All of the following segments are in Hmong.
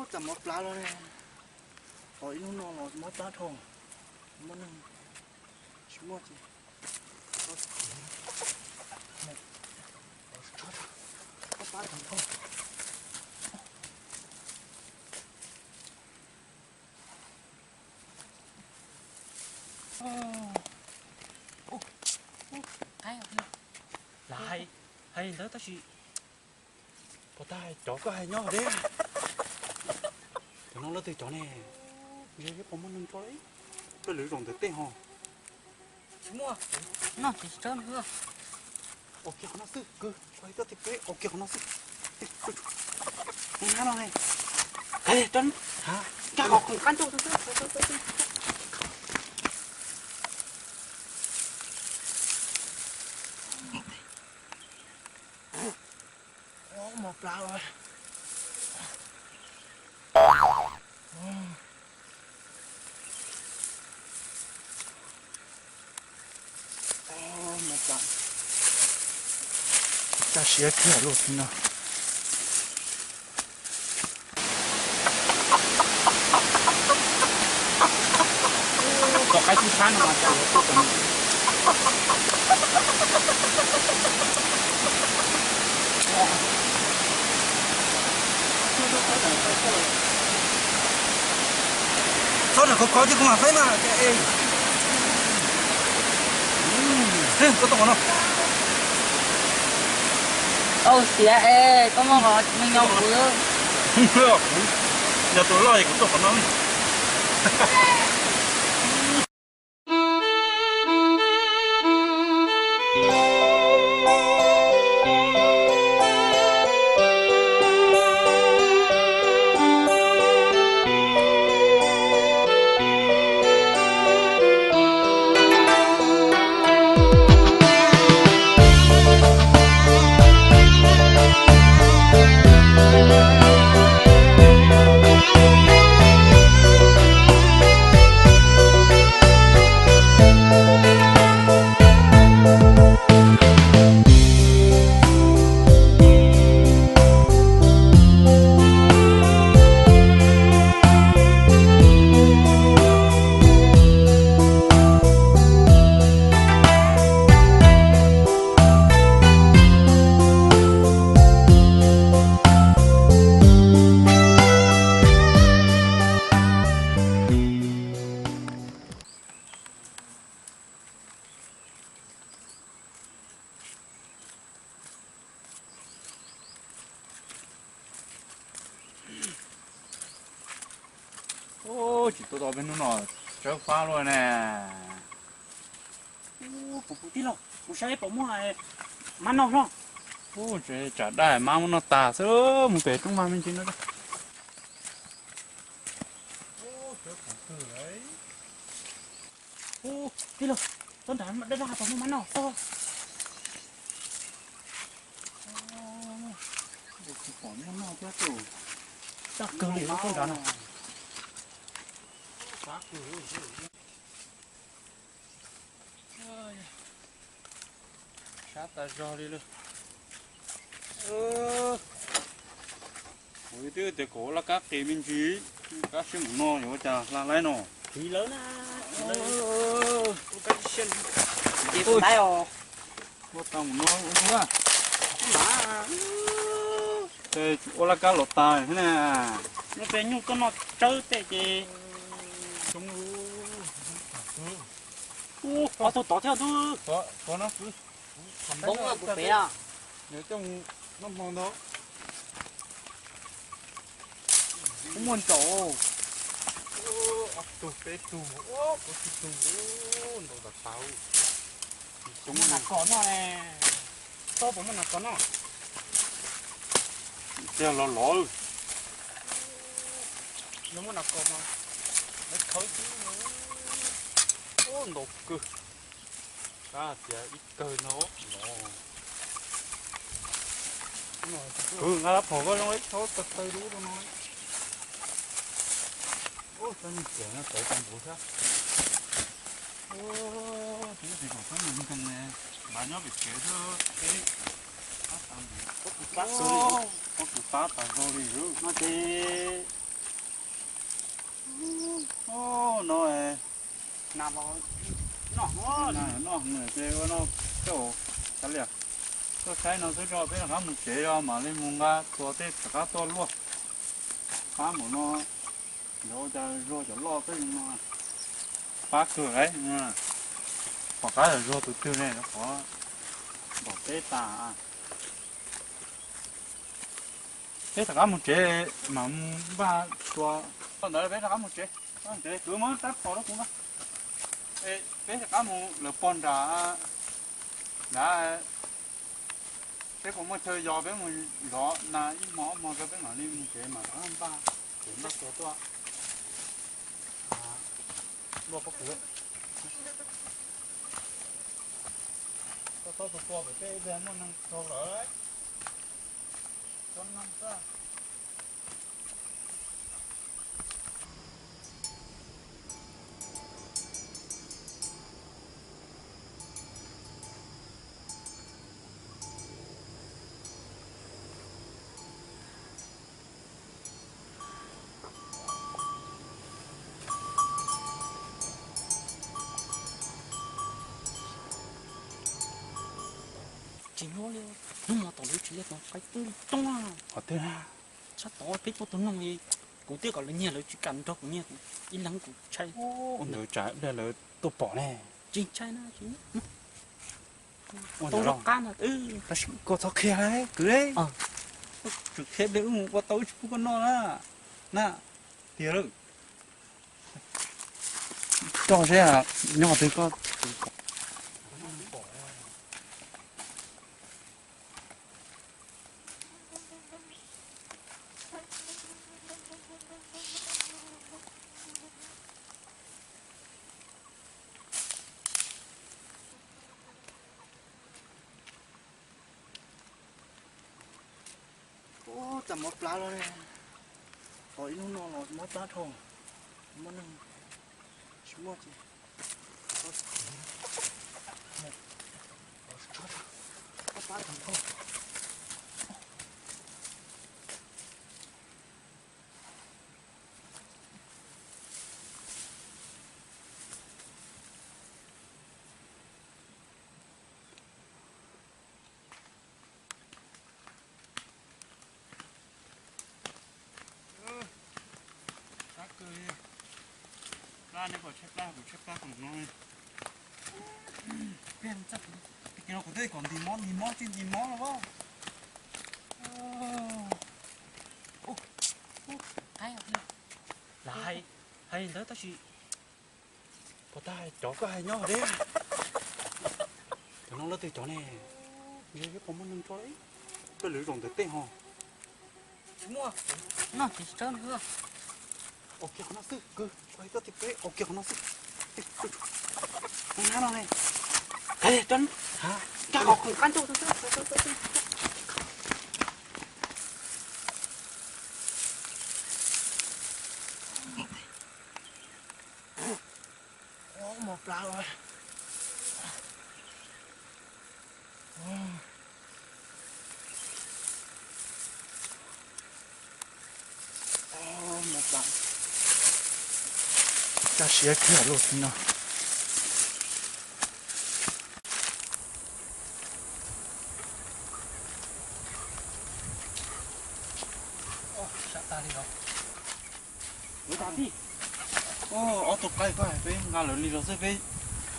Tsam mob plab los ne, qhov ib hnub no los mob plab dhau, mob neeg tsis muaj ces mob plab dhau. Lam hais, hais li ntawd tab sis pov tag cov koj hais nyob deb. Cov no leej twg cov ne? Ntshe pom muaj neeg tso li. Peb lwv zaum ntawm tej ho. Tsis muaj, noj tsis tsaub nws. Ua kiag qhov no xwb kwv, ua kiag qhov no xwb. Nab no ne, nrab qhov khoom qab ncauj. Mob plab. Kaj siab kiag lub no. Tom qaib tib sab no mas. Txhob rawm khov khov thiab kuv mam faib mas. Koj tau qhov no. Au xiav es koj muaj qhov me nyo kuv. Yog tus loj es kuv tau qhov no. Tsis tuaj tau peb hnub no tsawb fab luaj ne. Kuv tij laug, kuv saib puas muaj mab noj hlob. Tsam daj mab muab noj tas xwb, mus pem roob mas me ntsis no. Tij laug, txhob nrad daj daj puas muaj mab noj xwb. Toj kawg li txhob nrad no. Sab tas zog li lawm. Kuv twb tias kom ua laj kab qis me ntsis, kab siab mus no yuav ua cas hla laib no. Qiv lawv na, ua kab siab ntsis, ua tau mus no ua ntug na. Ces ua laj kab los tas thiab na. Nyob peb nyuj koj noj tsawb tej ces. Ua tau tod thiab ntub. Npoob kuv pem na. Nws coj mus noj hmo ntau. Kuv muaj ntsaum. Ob tug peb tug, kuv tsis tug, ntau tas tas. Muaj nas kos noj ne. Txhob puas muaj nas kos noj. Tiag los lov. Yog muaj nas kos mas lawv khawb xwb. Ntau kawg. Kab tias ib kawg no los. Kwv nqa lab phom koj zoo ib thaub tawg tawg dub rau no. Ub, txhob ntxias no tawv tau npuv thiab. Ub, tus ib tes kom txhob mus ntoo ne, npaj nyob pem kev xwb. Pob kws pab tas zog li no ces No, noj, noj ces ua no, coj, kav liam, tuaj saib no xwb, tso peb rov qab mus tsev os, mam li mus nqa tua tej rov qab tuaj luaj. Pab npaum no, yuav ua cas zuag cov loj tej no. Pab kawg, pom qab yuav zuag tus twg ne, qhov npaum peb tas. Peb rov qab mus tsev, mam mus npaj tua. Thaum ntawd peb rov qab mus tsev, mus tsev, kwv muab rab phom rau kuv no. Peb rov qab mus lawv pog nram, nrad, peb puas muaj chaw yos peb mus zov nas ib hmo ob hmo rau peb mam li mus tsev, mam rov qab npaj, tsev npaj tua tuaj. Luaj pob kws, koj txhob tua tua pem tej, ib pliag muaj neeg raug lawm. Txhob noog xwb. Tsis muaj li, hnub no tom lawv tsis li tau qaib tub li toob na. Qhov twg na? Sab tod peb tuaj tus noog li, kuv twb kom lawv nyiag lawv tsis kam nrog kuv nyiag, kuv ib leeg kuv ntshai. Ua ntawd tsam ib pliag lawv tuaj pom ne. Tsis ntshai na, tsis ua ntawd los qab no. Tab sis koj txhob qhia kwv, tsis qhia pliag wb mus ua tau wb tsis pub koj noj na. Na, tiag lawm. Koj seb nyob qhov twg koj. Ua cas mob plab los ne. Tos ib hnub no los mob plab dhau. Muaj neeg tsis muaj ces mob plab dhau. Plab kawg li. Plab, nej pom tshaib plab, kuv tshaib plab koom no. Pliag txaj, tim no kuv twb kom ntim mob, ntim mob tsis ntim mob los as. Lam hais, hais li ntawd tab sis puas tag cov koj hais nyob deb. Cov no leej twg cov ne? Yog peb puas muaj neeg tso li. Peb lwv zaum ntawm tej ho. Tsis muaj, noj tsis tsawg. Ua kiag qhov no xwb, kwv, kuv hais koj tias peb ua kiag qhov no xwb. Hnab no ne. Kab qhov khoom qab ncauj. Mob plab. Mob plab. Kaj siab kawg lub tib no. Sab tag li os. Ob tug qaib koj hais peb nqa lawv li los xwb, peb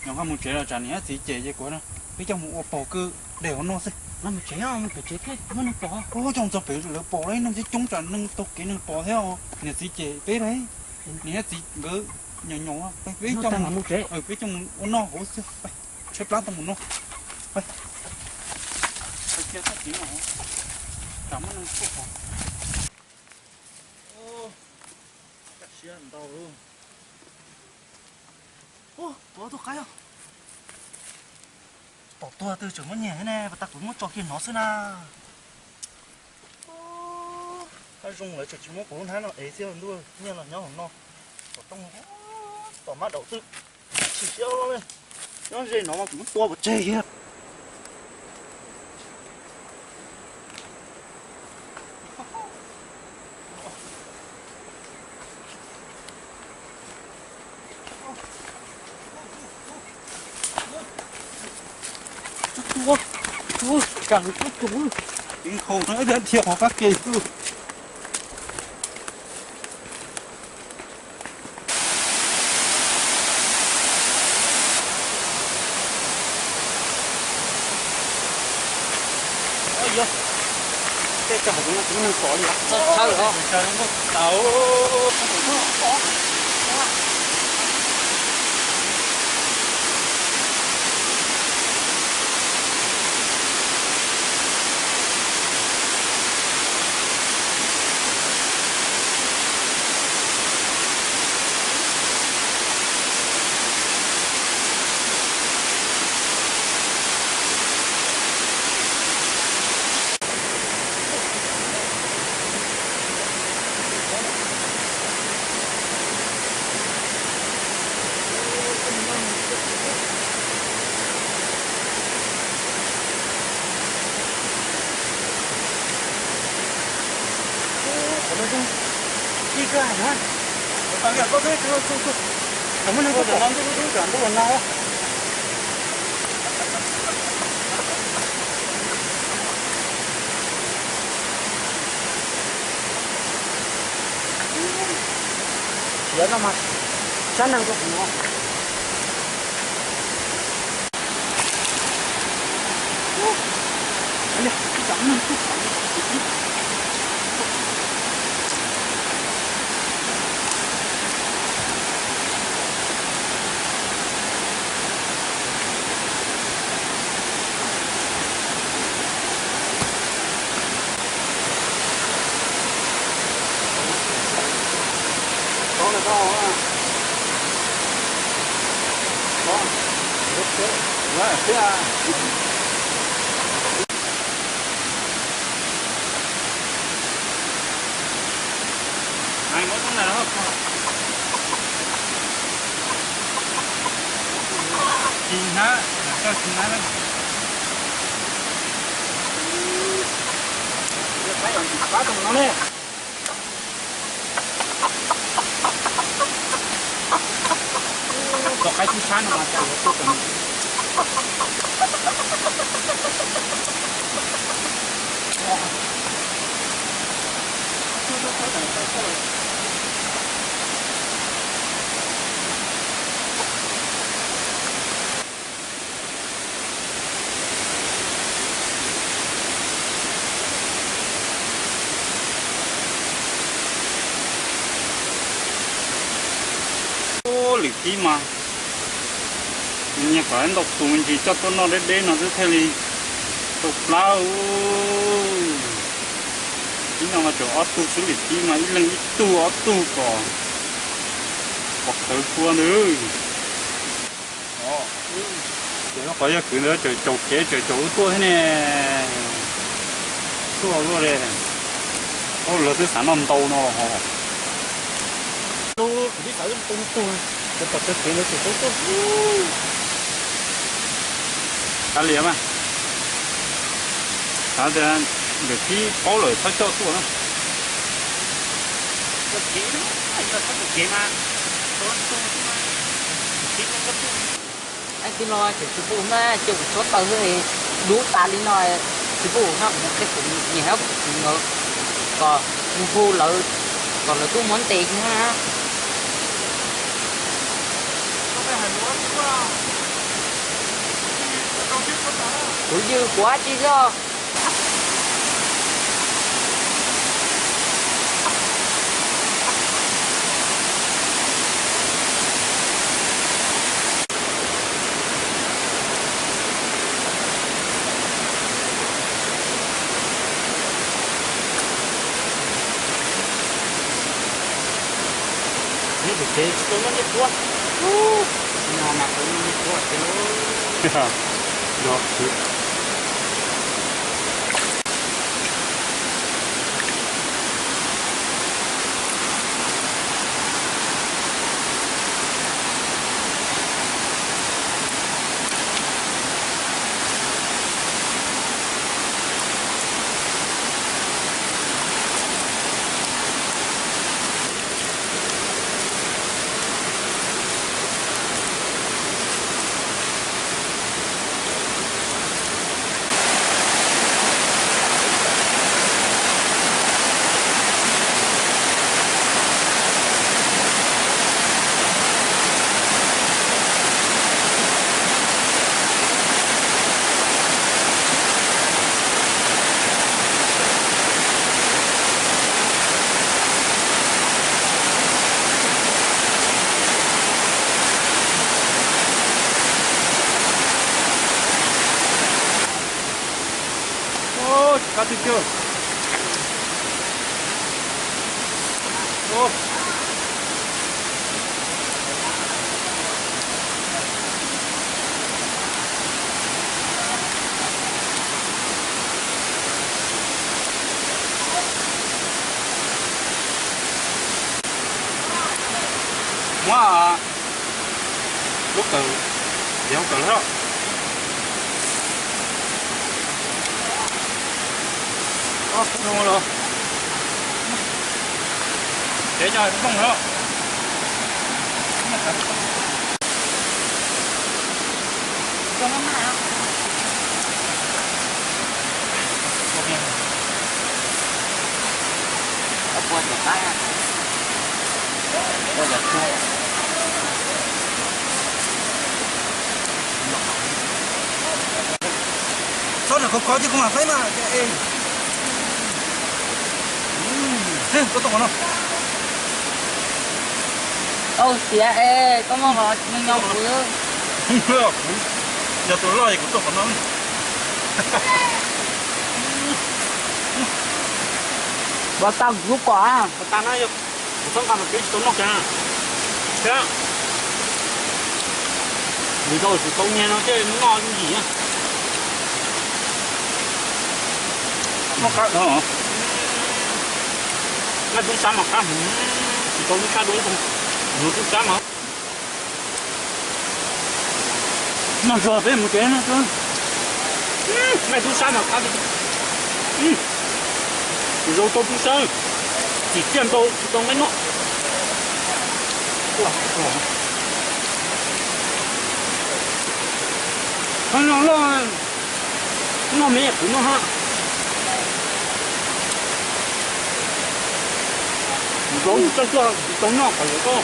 nyuam qhuav mus tsev los tsam niam thiab txiv cem ces kuv, peb coj mus ua paug kwj dej hauv no xwb. Mus tsev, mus pem tsev thiab muab neeg pom. Coj mus txog pem lawv pom lawm, neeg coob coob tsam neeg taug kev neeg pom thiab os. Niam txiv cem peb lawm, niam thiab txiv nkawd nyaum nyaum, peb coj mus, peb coj mus ua noj hauv xwb. Tshaib plab tau mus noj. Hais kiag txoj kev no, tsam muaj neeg tuaj pom. Kaj siab ntau. Ua, kuv ob tug qaib os. Tom tuag twg tseem muab nyiag thiab ne, pas tas kuv muab tso kiag no xwb na. Ua, qab zoo lawv tseem tsis muab kuv lub hnab no ev xwb, ntuj, nyiag los nyob hauv no. Tom rooj, tom mab daum xwb. Chim siab li, nyob ze no mas kuv muab tua pov tseg kiag. Kag hauv kab ke, ib dhia dhia qhov kab ke xwb. Yog tej cov hauv no tsis muaj neeg pom li os. Txhob txhawj os. Tau. Siav no mas sab neeg rau qhov no. Tsis hnab, koj tsis hnab. Pab tau no ne. Tus qaib tib sab no mas cas yuav tuaj tau. Lwm tib mas nyias kom ntau tus me ntsis coj tuaj noj deb deb no xwb thiaj li tau plab. Ib no mas tseem ob tug xwb, lwm tib mas ib leeg ib tug ob tug kom pov khawv tshua ntawd. Ces no qhov yog kwv ntawd tseem caum kev tseem caum lub tuaj thiab ne. Tuaj luaj li. Ua lawv twb xav noj ntau no ho. Kav liam mas. Xav tias lwm tib paub lawm txhob coj tuaj na. Leej twg no ces tsis pub na, cia kuv tshuab taw xwb, dub tas li no, tsis pub na, kuv mus qhia kuv niam hab kuv txiv nkawd kom mus hu lawv, kom lawv tuaj muab ntes kiag na. Kuv yws kuv dab tsi xwb os. Neb tus tsev tsis tau noj nyiaj puab. No mas tau noj nyiaj puab thiab lauj. Yog khwv. Muab lub kawm, yog kawm lawm. Ob khub los, ces coj poob lawm. Txhob nram khov khov ces kuv mam faib mas. Koj tuaj qhov no. Au, xiav es koj muaj qhov nyo nyo kuv. Yog tus loj es kuv tuaj qhov no. Ua tau kuv xub kom. Ua tau na, yog kuv txhob nqa mas twb tsis tau noj kiag. Thiab, vim rau tsis tau nyiag no thiaj noj ib yim. Noj qab dhau. Noj tub sab mas qab, tsis tau tub sab dua ib tug, noj tub sab mas. Noj zog peb mus tsev no. Noj tub sab mas qab. Tsis tau tub sab, tsis txiaj nkaus tsis tau nqaij noj. Qhov no loj, noj me kuv noj hab. Kuv tau tsuag tsuag tsis tau noj qhov yuav koj.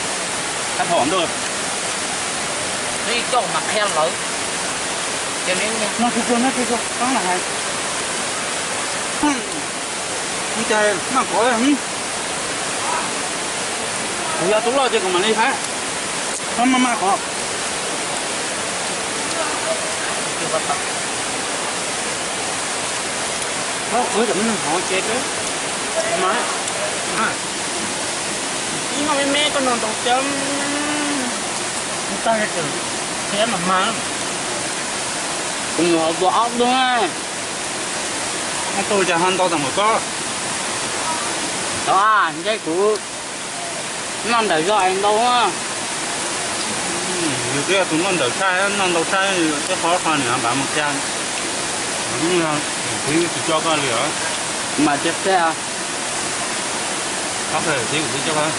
Tab tom ntawd. Ib coj mas qhia lawv. Noj tsuag tsuag, noj tsuag tsuag, qab na hais. Ib cas noj kov, kuv yog tus loj ces kuv mam li hais. Maj maj qhov. Qhov qhwv tam no hov ces peb mas ib noj me me koj noj ntau cov tag, qhia mas mas. Kuv mus hov tua ob tug. Ob tug cas ho ntau tag npaum koj? Cov ntsej kuv noj ntawm zog es ntau. Yus twb yog tus noj ntawm tshaj, noj ntau tshaj, ib qho qho nws npam mus qhia. Kuv tsis coj koj li os. Mas tiag tiag. Qhov qhia tib kuv twb coj koj.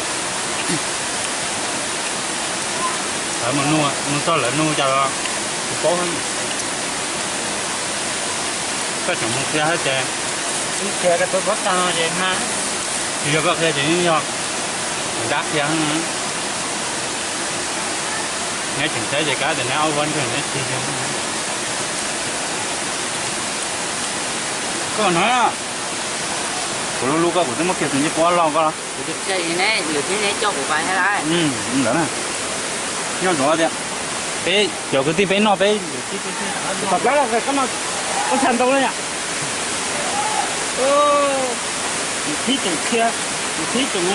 Lawv mus nug, nug txog lawv nug cas los kuv paub. Koj tseem mus qhia hab ces, qhia koj tus paub tag ces mas, tsis yog koj qhia ces yeej yog dab qhia. Neb tseem saib ces kab tias neb ob vuab ntseg neb tsis yog. Koj no, kuv lub lub koj kuv twb muab kiag tus ncej puab loj koj. Kuv tus qhia ne, yus thiab neb coj kuv pais hab lawm. Ntawd na, nyob rau tias peb cov kwv tij peb noj peb. Tom qab los koj no, koj tshaj ntau li yom. Yus thib tseem qhia, yus thib tseem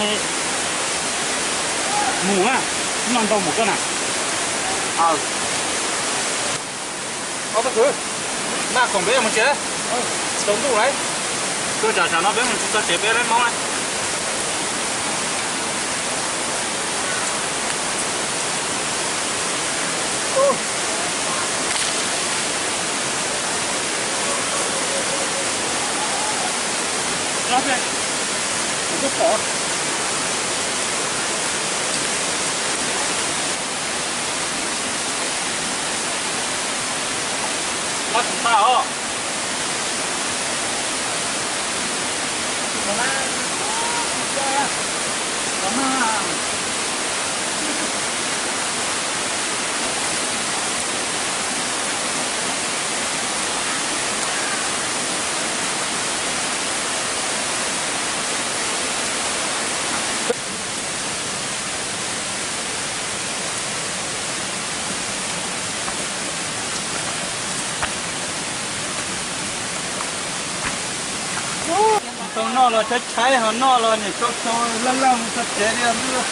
mus na, noj ntau mus koj na. Ob tug kwv, maj khoom peb yuav mus tsev, tsaus ntuj lawm. Tuaj tsam tsam no peb mus tsis txog tsev peb lab mob na. Noj tsis tag os. Tau noj los tshaib tshaib, ho noj los niam tsau tsau laj laj mus txog tsev li.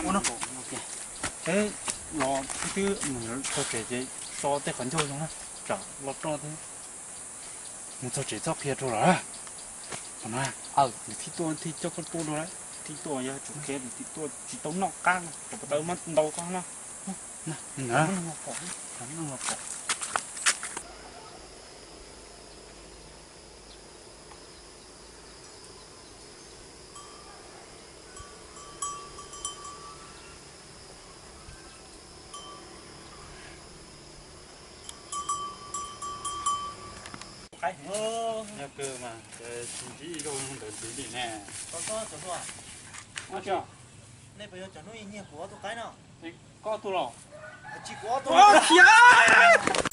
Ua no, es los twb mus txog tsev ces so tej qhov ncauj zoo na, tsam los roj thiab. Mus txog tsev txhob qhia rau lawm. Qhov no, nws thiaj tuaj thiaj coj koj tuaj dua lawm. Thiaj tuaj yog tsum qhia nws thiaj tuaj tsis tau noj qab no, tsam puas tau muab ntaus koj no. Qaib, yog kawg mas tsis ntsib zoo ntawd ntxiv li ne. Nej puas yog cov hnub nyiag kuv ob tug qaib no? Koj tug los? Tsis kuv ob tug. Khiav!